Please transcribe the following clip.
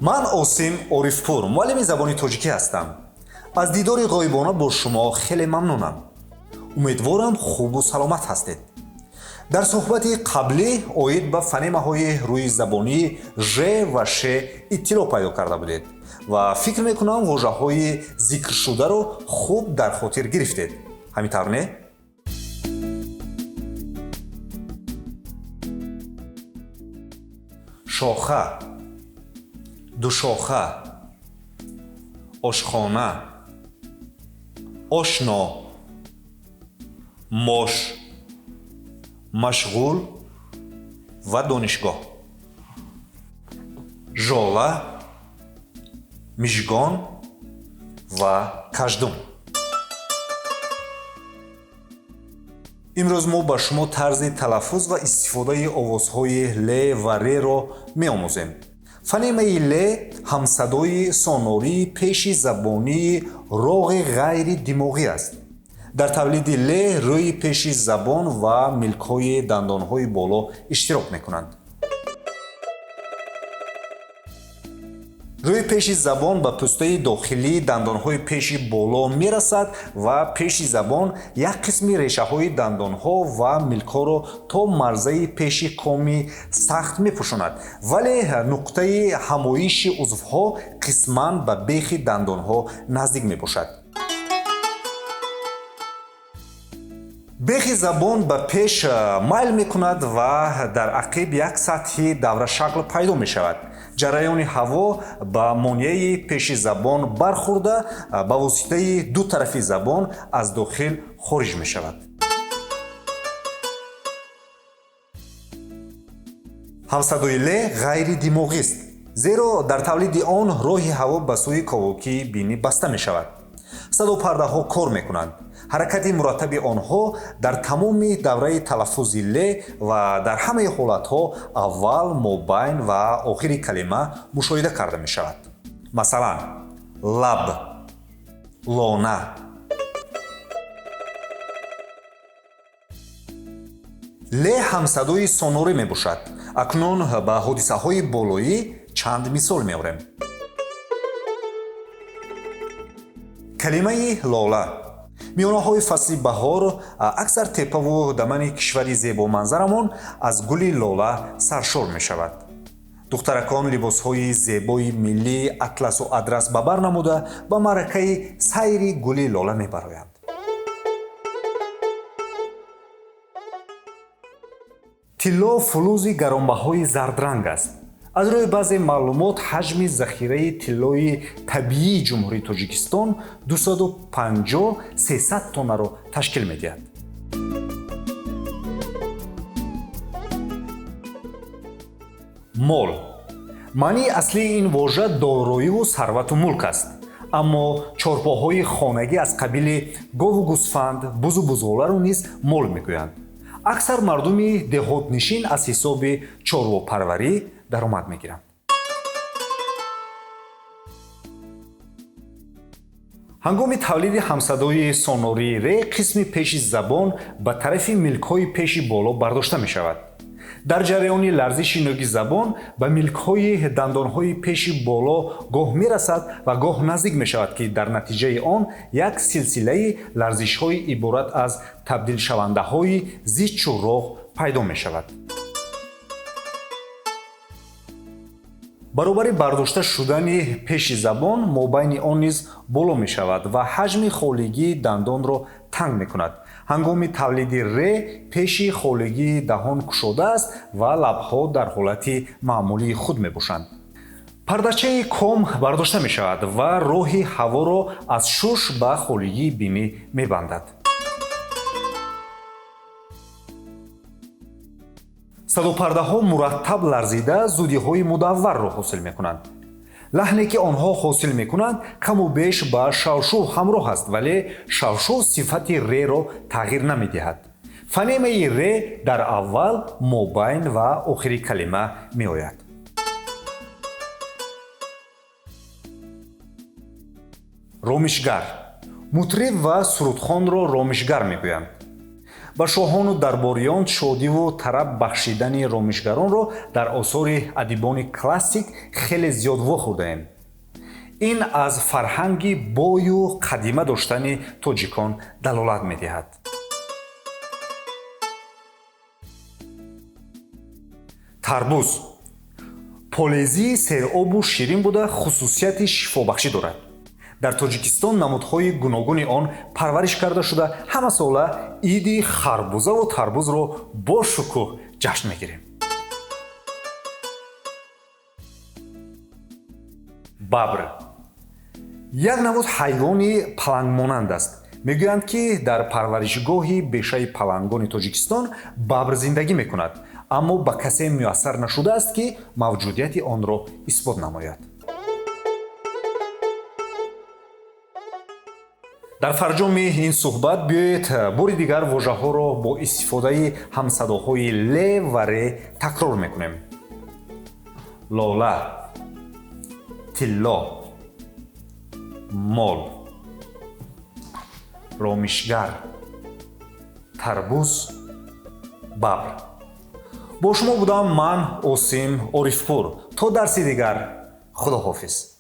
Ман Осим Орифпур, муаллими забони тоҷикӣ ҳастам. Аз дидори ғоибона бо шумо хеле мамнунам. Умедворам, хубу саломат ҳастед. Дар суҳбати қаблӣ оид ба фонемаҳои рӯи забонии ж ва ш иттилоъ пайдо карда будед ва фикр мекунам, вожаҳои зикршударо хуб дар хотир гирифтед. Ҳамин тавр, не? Шоха, душоха, ошхона, ошно, мош, машғул ва донишгоҳ, жола, мижгон ва каждум. Имрӯз мо ба шумо тарзи талаффуз ва истифодаи овозҳои ле ва реро меомӯзем. Фонемаи ле ҳамсадои сонории пеши забонии роғи ғайри димоғӣ аст. Дар тавлиди ле рӯи пеши забон ва милкҳои дандонҳои боло иштирок мекунанд. Рӯи пеши забон ба пӯстаи дохилии дандонҳои пеши боло мерасад ва пеши забон як қисми решаҳои дандонҳо ва милкҳоро то марзаи пеши коми сахт мепӯшонад, вале нуқтаи ҳамоиши узвҳо қисман ба бехи дандонҳо наздик мебошад. Бехи забон ба пеш майл мекунад ва дар ақиб як сатҳи даврашакл пайдо мешавад. Ҷараёни ҳаво ба монеаи пеши забон бархӯрда, ба воситаи ду тарафи забон аз дохил хориҷ мешавад. Ҳамсадои ле ғайридимоғист, зеро дар тавлиди он роҳи ҳаво ба сӯи ковокии бинӣ баста мешавад. Садопардаҳо кор мекунанд. Ҳаракати мураттаби онҳо дар тамоми давраи талаффузи ле ва дар ҳамаи ҳолатҳо, аввал, мобайн ва охири калима мушоҳида карда мешавад. Масалан, лаб, лона. Ле ҳамсадои сонорӣ мебошад. Акнун ба ҳодисаҳои болоӣ чанд мисол меорем. Калимаи лола. Миёнаҳои фасли баҳор аксар теппаву дамани кишвари зебоманзарамон аз гули лола саршор мешавад. Духтаракон либосҳои зебои миллӣ, атласу адрас ба бар намуда, ба маъракаи сайри гули лола мебароянд. Тилло фулӯзи гаронбаҳои зардранг аст. Аз рӯи баъзе маълумот, ҳаҷми захираи тиллои табиии Ҷумҳурии Тоҷикистон 250-300 тоннаро ташкил медиҳад. Мол. Маънии аслии ин вожа дороиву сарвату мулк аст, аммо чорпоҳои хонагӣ аз қабили гову гӯсфанд, бузу бузғоларо низ мол мегӯянд. Аксар мардуми деҳотнишин аз ҳисоби чорвопарварӣ даромад мегиранд. Ҳангоми тавлиди ҳамсадои сонории ре қисми пеши забон ба тарафи милкҳои пеши боло бардошта мешавад. Дар ҷараёни ларзиши нӯги забон ба милкҳои дандонҳои пеши боло гоҳ мерасад ва гоҳ наздик мешавад, ки дар натиҷаи он як силсилаи ларзишҳои иборат аз табдилшавандаҳои зичу роғ пайдо мешавад. Баробари бардошта шудани пеши забон, мобайни он низ боло мешавад ва ҳаҷми холигии дандонро танг мекунад. Ҳангоми тавлиди ре пеши холигии даҳон кушода аст ва лабҳо дар ҳолати маъмулии худ мебошанд. Пардачаи ком бардошта мешавад ва роҳи ҳаворо аз шуш ба холигии бинӣ мебандад. Садопардаҳо мураттаб ларзида, зудиҳои мудавварро ҳосил мекунанд. Лаҳне, ки онҳо ҳосил мекунанд, каму беш ба шавшув ҳамроҳ аст, вале шавшув сифати реро тағйир намедиҳад. Фонемаи ре дар аввал, мобайн ва охири калима меояд. Ромишгар. Мутриб ва сурудхонро ромишгар мегӯянд. Ба шоҳону дарбориён шодиву тараб бахшидани ромишгаронро дар осори адибони классик хеле зиёд вохӯрдаем. Ин аз фарҳанги бою қадима доштани тоҷикон далолат медиҳад. Тарбуз полезии серобу ширин буда, хусусияти шифобахшӣ дорад. Дар Тоҷикистон намудҳои гуногуни он парвариш карда шуда, ҳамасола иди харбузаву тарбузро бо шукӯҳ ҷашн мегирем. Бабр як намуд ҳайвони палангмонанд аст. Мегӯянд, ки дар парваришгоҳи бешаи палангони Тоҷикистон бабр зиндагӣ мекунад, аммо ба касе муяссар нашудааст, ки мавҷудияти онро исбот намояд. Дар фарҷоми ин суҳбат биёед, бори дигар вожаҳоро бо истифодаи ҳамсадоҳои ле ва ре такрор мекунем: лола, тилло, мол, ромишгар, тарбуз, бабр. Бо шумо будам ман, Осим Орифпур. То дарси дигар, худоҳофиз.